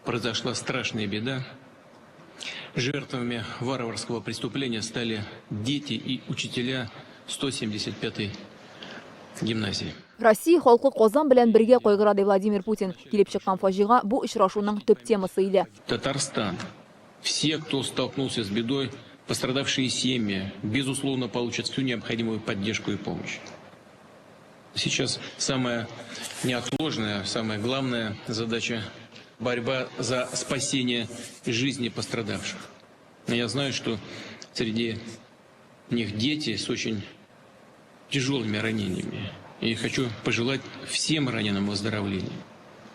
Произошла страшная беда. Жертвами варварского преступления стали дети и учителя 175-й гимназии. Россия халкы Казан белән бергә кайгыра, ди Владимир Путин. Килеп чыккан фаҗига бу очрашуның төп темасы иде. Татарстан, все, кто столкнулся с бедой, пострадавшие семьи, безусловно, получат всю необходимую поддержку и помощь. Сейчас самая неотложная, самая главная задача – борьба за спасение жизни пострадавших. Я знаю, что среди них дети с очень тяжелыми ранениями. И хочу пожелать всем раненым выздоровления,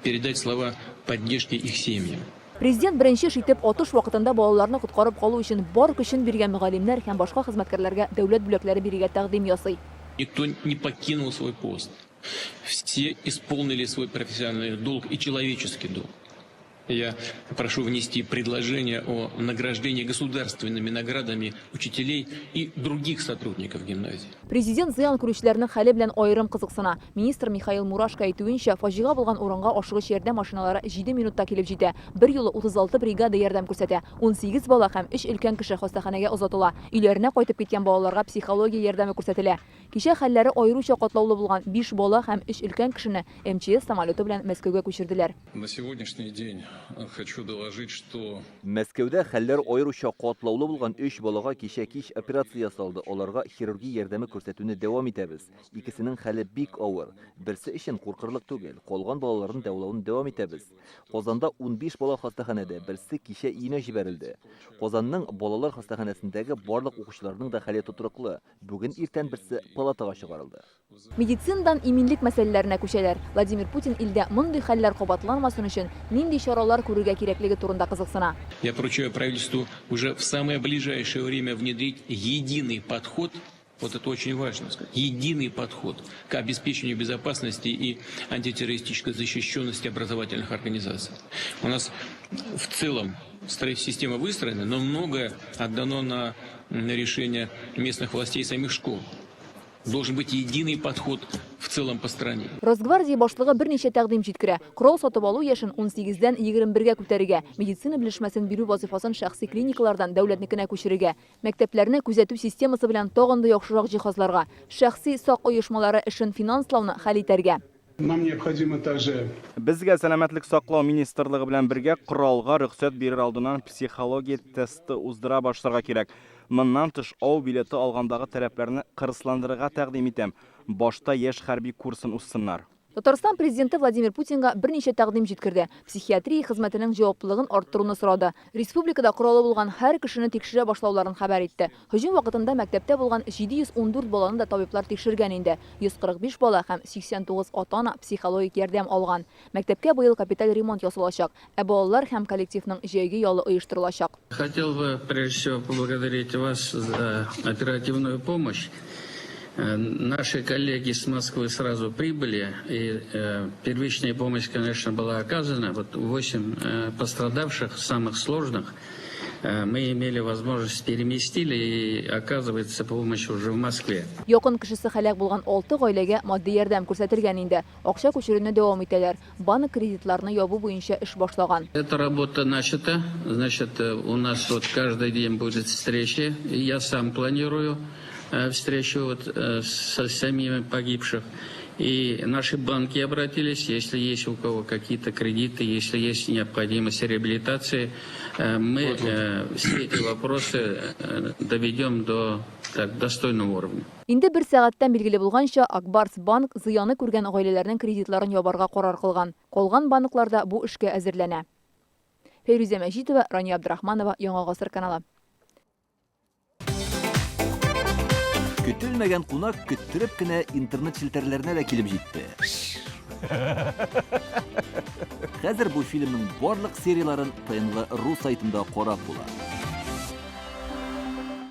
передать слова поддержки их семьям. Президент беренче эш итеп атыш вакытында балаларны коткарып калу өчен бар көчен биргән мөгаллимнәр һәм башка хезмәткәрләргә дәүләт бүләкләре бирергә тәкъдим ясый. Никто не покинул свой пост. Все исполнили свой профессиональный долг и человеческий долг. Я прошу внести предложение о награждении государственными наградами учителей и других сотрудников гимназии. Президент зыян күрүчеләрнең хәле белән аерым кызыксына. Министр Михаил Мурашко әйтүенчә, фаҗига булган урынга ашыгыч ярдәм машиналары җиде минутта килеп җитә. Берьюлы 36 бригада ярдәм күрсәтә. 18 бала һәм өч өлкән кеше хастаханәгә озатыла. Өйләренә кайтып киткән балаларга психология ярдәме күрсәтелә. Кичә хәлләре аеруча катлаулы булган биш бала һәм өч өлкән кешене МЧС самолеты белән Мәскәүгә күчерделәр. На сегодняшний день хочу доложить, что. Мәскәүдә хәлләр аеруча катлаулы булган өч балага кичә кич операция ясалды, аларга хирургия ярдәме күрсәтүне дәвам итәбез. Икесенең хәле бик авыр. Берсе өчен куркырлык түгел, калган балаларны дәвалауны дәвам итәбез. Казанда 15 бала хастаханәдә, берсе кичә өенә җибәрелде. Казанның балалар хастаханәсендәге барлык укучыларның да хәле тотрыклы, бүген иртән берсе палатага чыгарылды. Медицинадан иминлек мәсьәләләренә күчәләр. Владимир Путин илдә мондый хәлләр кабатланмасын өчен нинди чаралар күрергә кирәклеге турында кызыксына. Я поручаю правительству уже в самое ближайшее время внедрить единый подход, вот это очень важно сказать, единый подход к обеспечению безопасности и антитеррористической защищенности образовательных организаций. У нас в целом система выстроена, но многое отдано на решение местных властей и самих школ. Должен быть единый подход в целом по стране. Росгвардия башлыгы берничә тәкъдим җиткерә. Корал сатып алу яшен 18-дән 21-гә күтәрергә, медицина белешмәсен бирү вазыйфасын шәхси клиникалардан дәүләтнекенә күчерергә, мәктәпләрне күзәтү системасы белән тагын да яхшырак җиһазларга, шәхси сак оешмалары эшен финанслауны хәл итәргә. Нам необходимо также. Безгә Сәламәтлек саклау министрлыгы белән бергә коралга рөхсәт бирер алдыннан психология тесты уздыра башларга кирәк. Моннан тыш, ау билеты алгандагы таләпләрне кырысландырырга тәкъдим итәм, башта яшь хәрби курсын узсыннар. Татарстан Президенты Владимир Путинга берничә тәкъдим җиткерде. Психиатрия хезмәтенең җаваплылыгын арттыруны сорады. Республикада коралы булган һәр кешене тикшерә башлауларын хәбәр итте. Һөҗүм вакытында мәктәптә булган 714 баланы да табиблар тикшергән инде. 145 бала һәм 89 ата-ана психологик ярдәм алган. Мәктәпкә быел капиталь ремонт ясалачак, ә балалар һәм коллективның җәйге ялы оештырылачак. Хотел бы прежде всего поблагодарить вас за оперативную помощь. Наши коллеги с Москвы сразу прибыли, и первичная помощь, конечно, была оказана. Вот 8 пострадавших, самых сложных, мы имели возможность переместили, и оказывается помощь уже в Москве. Якын кешесе һәлак булган алты гаиләгә матди ярдәм күрсәтелгән инде. Акча күчерүне дәвам итәләр. Банк кредитларны ябу буенча эш башлаган. Эта работа начата. Значит, у нас вот каждый день будет встречи. Я сам планирую встречу вот со семьями погибших. И наши банки обратились, если есть у кого какие-то кредиты, если есть необходимость реабилитации, мы все эти вопросы доведем до так, достойного уровня. Инде бер сәгатьтән билгеле булганча, Ак Барс Банк зыяны күргән гаиләләрнең кредитларын ябарга карар кылган. Калган банклар да бу эшкә әзерләнә. Фәйрүзә Мәҗитова, Рания Абдрахманова, Яңа Гасыр каналы. Көтелмәгән кунак көттереп кенә интернет челтәрләренә дә килеп җитте. Хәзер бу фильмның барлык серияләрен ТНВ.ру сайтында карап була.